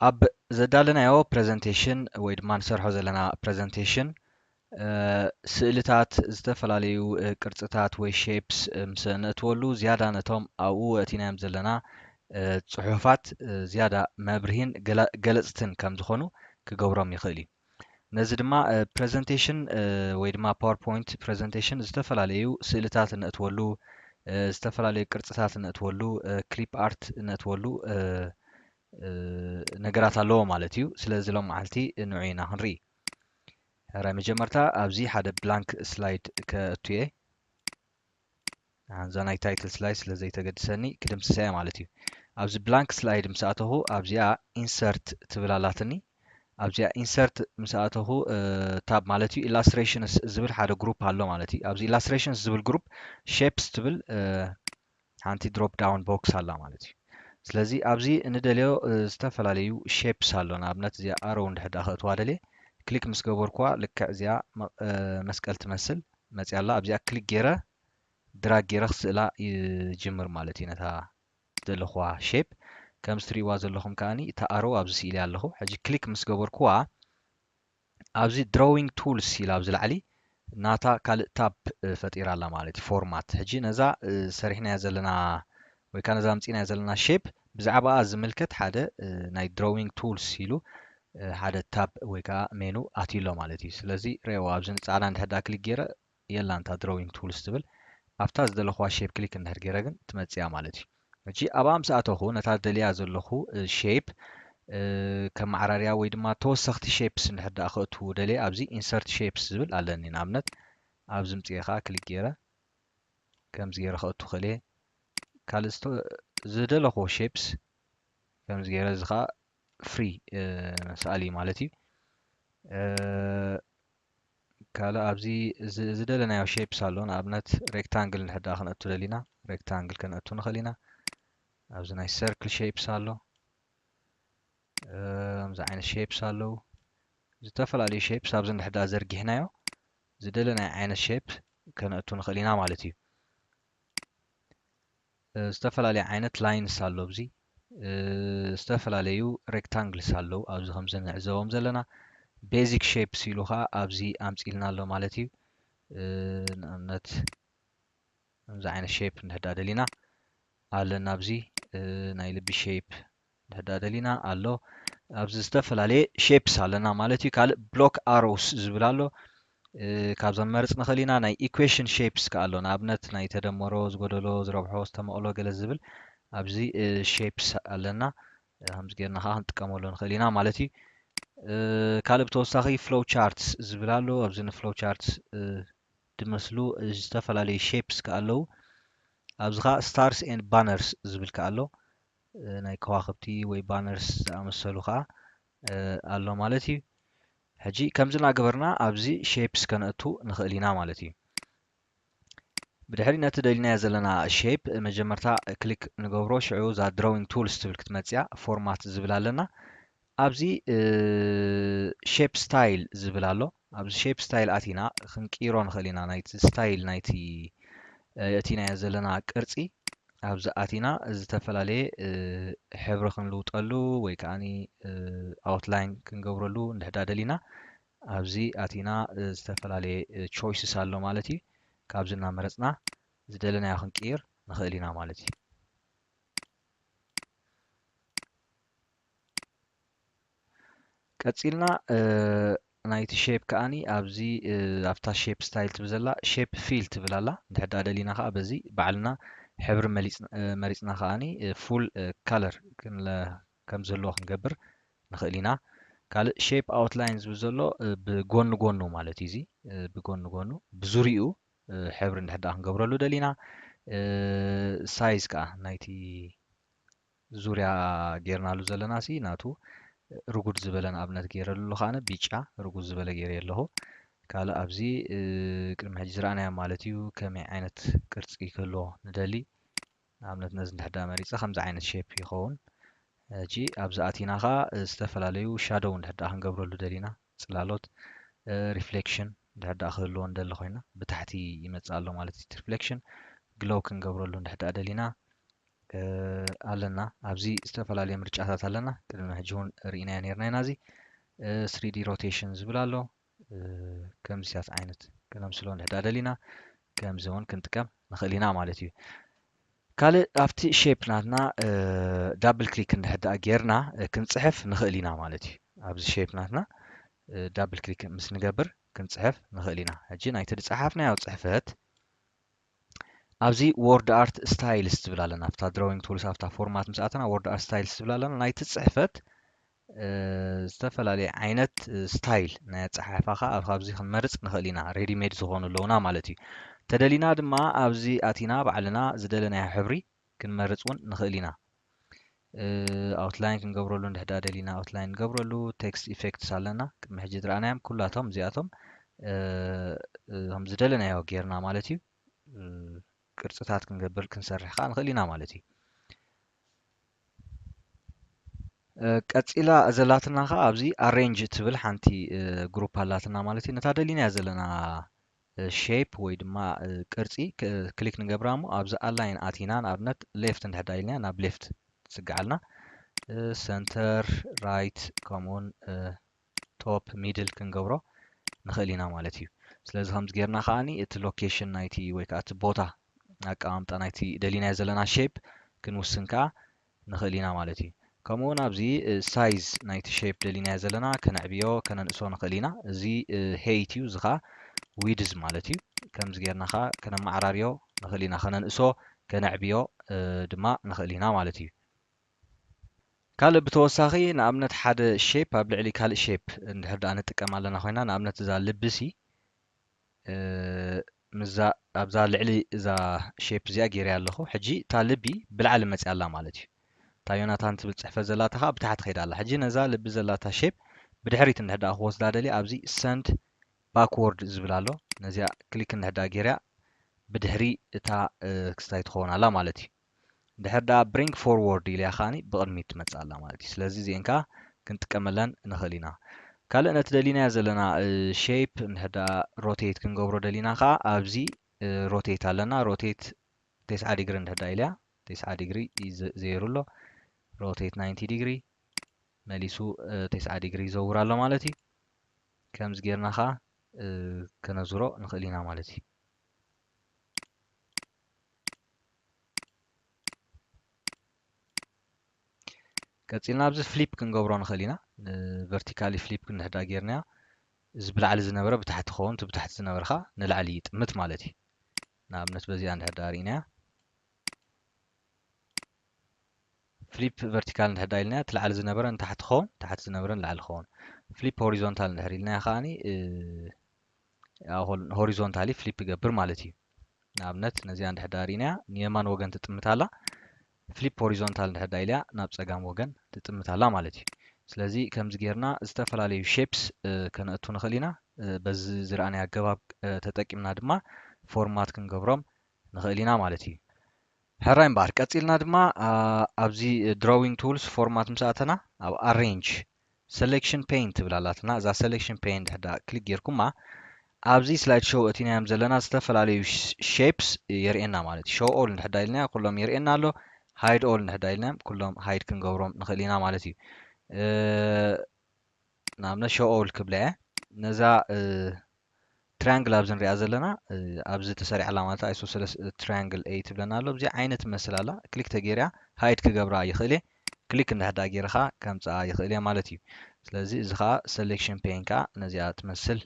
ኣብ ዘዳለናዮ ፕረዘንቴሽን ወይ ድማ ንሰርሖ ዘለና ፕረዘንቴሽን ስእልታት፣ ዝተፈላለዩ ቅርፅታት ወይ ሼፕስ ምስ ነእትወሉ ዝያዳ ነቶም ኣብኡ ኣእቲናዮም ዘለና ፅሑፋት ዝያዳ መብርሂን ገለፅትን ከም ዝኾኑ ክገብሮም ይኽእል እዩ። ነዚ ድማ ፕረዘንቴሽን ወይ ድማ ፓወርፖይንት ፕረዘንቴሽን ዝተፈላለዩ ስእልታት እነእትወሉ፣ ዝተፈላለዩ ቅርፅታት እነእትወሉ፣ ክሊፕ ኣርት እነእትወሉ ነገራት ኣለዎ ማለት እዩ። ስለዚ ሎም መዓልቲ ንዑ ኢና ክንርኢ። ሕራይ መጀመርታ ኣብዚ ሓደ ብላንክ ስላይድ ከእቱ እየ። እዛ ናይ ታይትል ስላይድ ስለ ዘይተገድሰኒ ክድምስሳ እየ ማለት እዩ። ኣብዚ ብላንክ ስላይድ ምስ ኣተኹ ኣብዚኣ ኢንሰርት ትብል ኣላትኒ። ኣብዚኣ ኢንሰርት ምስ ኣተኹ ታብ ማለት እዩ ኢላስትሬሽንስ ዝብል ሓደ ግሩፕ ኣሎ ማለት እዩ። ኣብዚ ኢላስትሬሽንስ ዝብል ግሩፕ ሼፕስ ትብል ሓንቲ ድሮፕ ዳውን ቦክስ ኣላ ማለት እዩ። ስለዚ ኣብዚ እንደልዮ ዝተፈላለዩ ሼፕስ ኣሎ። ንኣብነት እዚኣ ኣሮው እንድሕር ደኣ ከእትዋ ደልየ ክሊክ ምስ ገበርኩዋ ልክዕ እዚኣ መስቀል ትመስል መፅያ ኣላ። ኣብዚኣ ክሊክ ገይረ ድራግ ገይረ ክስእላ ይጅምር ማለት እዩ። ነታ ዝደለኹዋ ሼፕ ከምዚ ትሪእዋ ዘለኹም ከኣኒ እታ ኣሮው ኣብዚ ስኢለ ኣለኹ። ሕጂ ክሊክ ምስ ገበርኩዋ ኣብዚ ድሮዊንግ ቱልስ ኢላ ኣብዚ ላዕሊ ናታ ካልእ ታብ ፈጢራ ኣላ ማለት እዩ። ፎርማት ሕጂ ነዛ ሰሪሕናያ ዘለና ወይ ከዓ ነዛ ኣምፂናያ ዘለና ሼፕ ብዛዕባኣ ዝምልከት ሓደ ናይ ድሮዊንግ ቱልስ ኢሉ ሓደ ታብ ወይ ከዓ ሜኑ ኣትዩ ኣሎ ማለት እዩ። ስለዚ ርእይዎ ኣብዚ ንፃዕዳ እንድሕር ደኣ ክሊክ ገይረ የላን እታ ድሮዊንግ ቱልስ ትብል ኣብታ ዝደለኹዋ ሼፕ ክሊክ እንድሕር ገይረ ግን ትመፅያ ማለት እዩ። ሕጂ ኣብኣ ምስ ኣተኹ ነታ ደልያ ዘለኹ ሼፕ ከመዓራርያ ወይ ድማ ተወሰኽቲ ሼፕስ እንድሕር ደኣ ከእቱ ደልየ ኣብዚ ኢንሰርት ሼፕስ ዝብል ኣለኒ። ንኣብነት ኣብዚ ምፅኤ ከዓ ክሊክ ገይረ ከምዚ ገይረ ከእቱ ክእል እየ። ካልእ ዝደለኹዎ ሼፕስ ከምዚ ገይረ እዚ ከዓ ፍሪ መስኣል እዩ ማለት እዩ። ካልእ ኣብዚ ዝደለናዮ ሼፕስ ኣሎ። ንኣብነት ሬክታንግል እንድሕር ደኣ ክነእቱ ደሊና ሬክታንግል ከነእቱ ንኽእል ኢና። ኣብዚ ናይ ሰርክል ሼፕስ ኣሎ። ከምዚ ዓይነት ሼፕስ ኣለዉ። ዝተፈላለዩ ሼፕስ ኣብዚ እንድሕር ደኣ ዘርጊሕናዮ ዝደለናዮ ዓይነት ሼፕ ከነእቱ ንኽእል ኢና ማለት እዩ። ዝተፈላለዩ ዓይነት ላይንስ ኣሎ ኣብዚ ዝተፈላለዩ ሬክታንግልስ ኣለዉ ኣብዚ ከምዚ ንዕዘቦም ዘለና ቤዚክ ሼፕስ ኢሉ ከዓ ኣብዚ ኣምፂልና ኣሎ ማለት እዩ። ንኣብነት ከምዚ ዓይነት ሼፕ እንድሕዳ ደሊና ኣለና ኣብዚ ናይ ልቢ ሼፕ እንድሕዳ ደሊና ኣሎ ኣብዚ ዝተፈላለየ ሼፕስ ኣለና ማለት እዩ። ካልእ ብሎክ ኣሮውስ ዝብል ኣሎ ካብ ዘመርፅ ንኽእል ኢና። ናይ ኢኩዌሽን ሼፕስ ከዓ ኣሎ ንኣብነት ናይ ተደመሮ ዝጎደሎ ዝረብሖ ዝተመቕሎ ገለ ዝብል ኣብዚ ሼፕስ ኣለና። ከምዚ ጌርና ከዓ ክንጥቀመሉ ንኽእል ኢና ማለት እዩ። ካልእ ብተወሳኺ ፍሎው ቻርትስ ዝብል ኣሎ ኣብዚ ንፍሎው ቻርትስ ድመስሉ ዝተፈላለዩ ሼፕስ ከዓ ኣለዉ። ኣብዚ ከዓ ስታርስ ኤንድ ባነርስ ዝብል ከዓ ኣሎ ናይ ከዋኽብቲ ወይ ባነርስ ዝኣመሰሉ ከዓ ኣሎ ማለት እዩ። ሕጂ ከምዚ እናገበርና ኣብዚ ሼፕስ ከነእቱ ንኽእል ኢና ማለት እዩ። ብድሕሪ ነቲ ደሊናዮ ዘለና ሼፕ መጀመርታ ክሊክ ንገብሮ ሽዑ እዛ ድሮዊንግ ቱልስ ትብል ክትመፅያ ፎርማት ዝብል ኣለና። ኣብዚ ሼፕ ስታይል ዝብል ኣሎ። ኣብዚ ሼፕ ስታይል ኣቲና ክንቅይሮ ንኽእል ኢና ናይቲ ስታይል ናይቲ ኣእቲናዮ ዘለና ቅርፂ ኣብዚ ኣቲና ዝተፈላለየ ሕብሪ ክንልውጠሉ ወይ ከዓ ኣውትላይን ክንገብረሉ እንድሕዳ ደሊና ኣብዚ ኣቲና ዝተፈላለየ ቾይስስ ኣሎ ማለት እዩ። ካብዚ እናመረፅና ዝደለናዮ ክንቅይር ንኽእል ኢና ማለት እዩ። ቀፂልና ናይቲ ሼፕ ከዓኒ ኣብዚ ኣብታ ሼፕ ስታይል ትብል ዘላ ሼፕ ፊል ትብል ኣላ። እንድሕዳ ደሊና ከዓ በዚ ባዕልና ሕብሪ መሪፅና ከዓኒ ፉል ካለር ከም ዝህልዎ ክንገብር ንኽእል ኢና። ካልእ ሼፕ ኣውትላይን ዝብል ዘሎ ብጎኒ ጎኑ ማለት እዩ። እዚ ብጎኒ ጎኑ ብዙሪኡ ሕብሪ እንድሕዳ ክንገብረሉ ደሊና ሳይዝ ከዓ ናይቲ ዙርያ ጌርናሉ ዘለና ሲ ናቱ ርጉድ ዝበለ ንኣብነት ገይረሉ ከዓነ ቢጫ ርጉድ ዝበለ ገይረ ኣለኹ። ካልእ ኣብዚ ቅድሚ ሕጂ ዝረኣናዮ ማለት እዩ ከመይ ዓይነት ቅርፂ ክህልዎ ንደሊ። ንኣብነት ነዚ እንድሕዳ መሪፀ ከምዚ ዓይነት ሼፕ ይኸውን። ሕጂ ኣብዚ ኣቲና ከዓ ዝተፈላለዩ ሻዶው እንድሕዳ ክንገብረሉ ደሊና ፅላሎት ሪፍሌክሽን እንድሕዳ ክህልዎ ንደሊ ኮይና ብታሕቲ ይመፅእ ኣሎ ማለት እዩ። ሪፍሌክሽን ግሎው ክንገብረሉ እንድሕዳ ደሊና ኣለና። ኣብዚ ዝተፈላለየ ምርጫታት ኣለና። ቅድሚ ሕጂ እውን ርኢናዮ ነርና ኢና። እዚ ስሪ ዲ ሮቴሽን ዝብል ኣሎ። ከምዚታት ዓይነት ክነምስሎ እንድሕዳ ደሊና ከምዚ እውን ክንጥቀም ንኽእል ኢና ማለት እዩ። ካልእ ኣብቲ ሼፕ ናትና ዳብል ክሊክ እንድሕዳ ጌርና ክንፅሕፍ ንኽእል ኢና ማለት እዩ። ኣብዚ ሼፕ ናትና ዳብል ክሊክ ምስ ንገብር ክንፅሕፍ ንኽእል ኢና። ሕጂ ናይቲ ዝፀሓፍናዮ ፅሕፈት ኣብዚ ወርድ ኣርት ስታይልስ ዝብል ኣለና። ኣብታ ድሮዊንግ ቱልስ ኣብታ ፎርማት ምስ ኣተና ወርድ ኣርት ስታይልስ ዝብል ኣለና። ናይቲ ፅሕፈት ዝተፈላለየ ዓይነት ስታይል ናይ ኣፀሓሕፋ ከዓ ኣብ ካብዚ ክንመርፅ ንኽእል ኢና። ሬዲ ሜድ ዝኾኑ ኣለውና ማለት እዩ። ተደሊና ድማ ኣብዚ ኣቲና ባዕልና ዝደለናዮ ሕብሪ ክንመርፅ እውን ንኽእል ኢና። ኣውትላይን ክንገብረሉ እንድሕዳ ደሊና ኣውትላይን ንገብረሉ። ቴክስት ኢፌክትስ ኣለና። ቅድሚ ሕጂ ዝረኣናዮም ኩላቶም እዚኣቶም ከም ዝደለናዮ ጌርና ማለት እዩ። ቅርፅታት ክንገብር ክንሰርሕ ከዓ ንኽእል ኢና ማለት እዩ። ቀፂላ ዘላትና ከዓ ኣብዚ ኣሬንጅ ትብል ሓንቲ ግሩፕ ኣላትና ማለት እዩ። ነታ ደሊናያ ዘለና ሼፕ ወይ ድማ ቅርፂ ክሊክ ንገብራ እሞ ኣብዚ ኣላይን ኣቲና ንኣብነት ሌፍት እንድሕዳ ኢልና ናብ ሌፍት ትስግዓልና። ሰንተር፣ ራይት ከምኡውን ቶፕ፣ ሚድል ክንገብሮ ንኽእል ኢና ማለት እዩ። ስለዚ ከምዚ ጌርና ከዓኒ እቲ ሎኬሽን ናይቲ ወይ ከዓ እቲ ቦታ ኣቀማምጣ ናይቲ ደሊናዮ ዘለና ሼፕ ክንውስን ከዓ ንኽእል ኢና ማለት እዩ። ከምኡ እውን ኣብዚ ሳይዝ ናይቲ ሼፕ ደሊናዮ ዘለና ከነዕብዮ ከነንእሶ ንኽእል ኢና። እዚ ሄይት እዩ፣ እዚ ከዓ ዊድዝ ማለት እዩ። ከምዚ ጌርና ከዓ ከነመዓራርዮ ንኽእል ኢና፣ ከነንእሶ ከነዕብዮ ድማ ንኽእል ኢና ማለት እዩ። ካልእ ብተወሳኺ ንኣብነት ሓደ ሼፕ ኣብ ልዕሊ ካልእ ሼፕ እንድሕር ደኣ ንጥቀም ኣለና ኮይና ንኣብነት እዛ ልብሲ ኣብዛ ልዕሊ እዛ ሼፕ እዚኣ ገይረ ኣለኹ። ሕጂ እታ ልቢ ብላዕሊ መፅያ ኣላ ማለት እዩ። እታ ዮናታን ትብል ፅሕፈት ዘላታ ከዓ ብታሕቲ ከይዳ ኣላ። ሕጂ ነዛ ልቢ ዘላታ ሼፕ ብድሕሪት እንድሕር ደኣ ክወስዳ ደልየ ኣብዚ ሰንድ ባክወርድ ዝብል ኣሎ። ነዚኣ ክሊክ እንድሕር ደኣ ገይረያ ብድሕሪ እታ ክስታይ ትኸውን ኣላ ማለት እዩ። ድሕር ደኣ ብሪንግ ፎርወርድ ኢለያ ከዓኒ ብቕድሚት ትመፅእ ኣላ ማለት እዩ። ስለዚ እዚአን ከዓ ክንጥቀመለን ንኽእል ኢና። ካልእ ነቲ ደሊናዮ ዘለና ሼፕ እንድሕር ደኣ ሮቴት ክንገብሮ ደሊና ከዓ ኣብዚ ሮቴት ኣለና። ሮቴት ተስዓ ዲግሪ እንድሕር ደኣ ኢለያ ተስዓ ዲግሪ እዩ ዘ- ዘይሩ ኣሎ። ሮቴት ናይንቲ ዲግሪ መሊሱ ተስዓ ዲግሪ ይዘውር ኣሎ ማለት እዩ። ከምዚ ጌርና ከዓ ከነዙሮ ንኽእል ኢና ማለት እዩ። ቀፂልና ኣብዚ ፍሊፕ ክንገብሮ ንኽእል ኢና። ቨርቲካሊ ፍሊፕ ክንድሕዳ ጌርናዮ እዚ ብላዕሊ ዝነበረ ብታሕቲ ክኸውን፣ እቲ ብታሕቲ ዝነበረ ከዓ ንላዕሊ ይጥምት ማለት እዩ። ንኣብነት በዚኣ እንድሕዳ ርኢናያ ፍሊፕ ቨርቲካል እንድሕዳ ኢልናያ እቲ ላዕሊ ዝነበረ ንታሕቲ ክኸውን፣ ታሕቲ ዝነበረ ንላዕሊ ክኸውን። ፍሊፕ ሆሪዞንታል እንድሕር ኢልናያ ከዓኒ ሆሪዞንታሊ ፍሊፕ ይገብር ማለት እዩ። ንኣብነት ነዚኣ እንድሕዳ ርኢናያ ንየማን ወገን ትጥምት ኣላ። ፍሊፕ ሆሪዞንታል እንድሕዳ ኢልያ ናብ ፀጋም ወገን ትጥምት ኣላ ማለት እዩ። ስለዚ ከምዚ ጌርና ዝተፈላለዩ ሼፕስ ከነእቱ ንኽእል ኢና። በዚ ዝረኣናዮ ኣገባብ ተጠቂምና ድማ ፎርማት ክንገብሮም ንኽእል ኢና ማለት እዩ። ሕራይ እምበኣር ቀፂልና ድማ ኣብዚ ድሮዊንግ ቱልስ ፎርማት ምስ ኣተና ኣብ ኣሬንጅ ሰሌክሽን ፔን ትብል ኣላትና። እዛ ሰሌክሽን ፔን እንድሕዳ ክሊክ ጌርኩማ ኣብዚ ስላይድ ሾው እቲናዮም ዘለና ዝተፈላለዩ ሼፕስ የርእየና ማለት እዩ። ሾው ኦል እንድሕዳ ኢልናዮ ኩሎም የርእየና ኣሎ። ሃይድ ኦል እንድሕዳ ኢልናዮም ኩሎም ሃይድ ክንገብሮም ንኽእል ኢና ማለት እዩ። ንኣብነት ሾው ኦል ክብላ እየ። ነዛ ትራያንግል ኣብዚ ንሪኣ ዘለና ኣብዚ ተሰሪዓ ኣላ ማለት ኣይሶሰለስ ትራያንግል ኤ ትብለና ኣሎ። እዚ ዓይነት ትመስል ኣላ። ክሊክ ተገይርያ ሃይድ ክገብራ ይኽእል እየ። ክሊክ እንድሕዳ ገይርኻ ከምፅኣ ይኽእል እየ ማለት እዩ። ስለዚ እዚ ከዓ ሰሌክሽን ፔን ከዓ ነዚኣ ትመስል።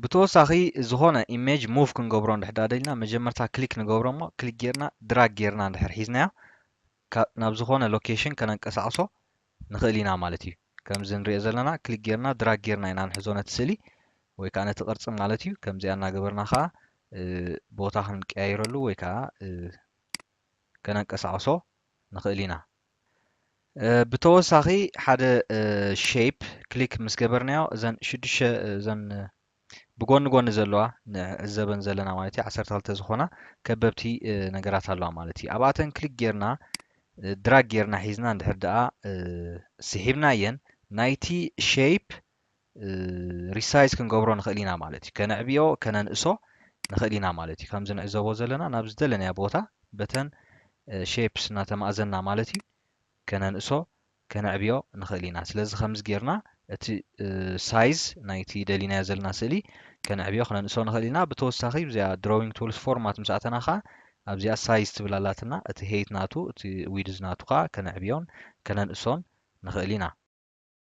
ብተወሳኺ ዝኾነ ኢሜጅ ሙቭ ክንገብሮ እንድሕዳ ደሊና መጀመርታ ክሊክ ንገብሮ እሞ ክሊክ ጌርና ድራግ ጌርና እንድሕር ሒዝናዮ ናብ ዝኾነ ሎኬሽን ከነንቀሳቕሶ ንኽእል ኢና ማለት እዩ። ከምዚ ንሪኦ ዘለና ክሊክ ጌርና ድራግ ጌርና ኢና ንሕዞ ነቲ ስእሊ ወይ ከዓ ነቲ ቅርፂ ማለት እዩ። ከምዚኣ እናገበርና ከዓ ቦታ ክንቀያይረሉ ወይ ከዓ ከነንቀሳቕሶ ንኽእል ኢና። ብተወሳኺ ሓደ ሼፕ ክሊክ ምስ ገበርናዮ እዘን ሽዱሽተ እዘን ብጎኒ ጎኒ ዘለዋ ንዕዘበን ዘለና ማለት እዩ ዓሰርተ ክልተ ዝኾና ከበብቲ ነገራት ኣለዋ ማለት እዩ። ኣብኣተን ክሊክ ጌርና ድራግ ጌርና ሒዝና እንድሕር ደኣ ስሒብናየን ናይቲ ሼፕ ሪሳይዝ ክንገብሮ ንኽእል ኢና ማለት እዩ። ከነዕብዮ ከነንእሶ ንኽእል ኢና ማለት እዩ። ከምዚ ንዕዘቦ ዘለና ናብ ዝደለናዮ ቦታ በተን shapes እናተማእዘና ማለት እዩ ከነንእሶ ከነዕብዮ ንኽእል ኢና። ስለዚ ከምዚ ጌርና እቲ size ናይቲ ደሊናዮ ዘለና ስእሊ ከነዕብዮ ክነንእሶ ንኽእል ኢና። ብተወሳኺ ብዚኣ drawing tools format ምስ ኣተና ከዓ ኣብዚኣ size ትብል ኣላትና፣ እቲ height ናቱ እቲ width ናቱ ከዓ ከነዕብዮን ከነንእሶን ንኽእል ኢና።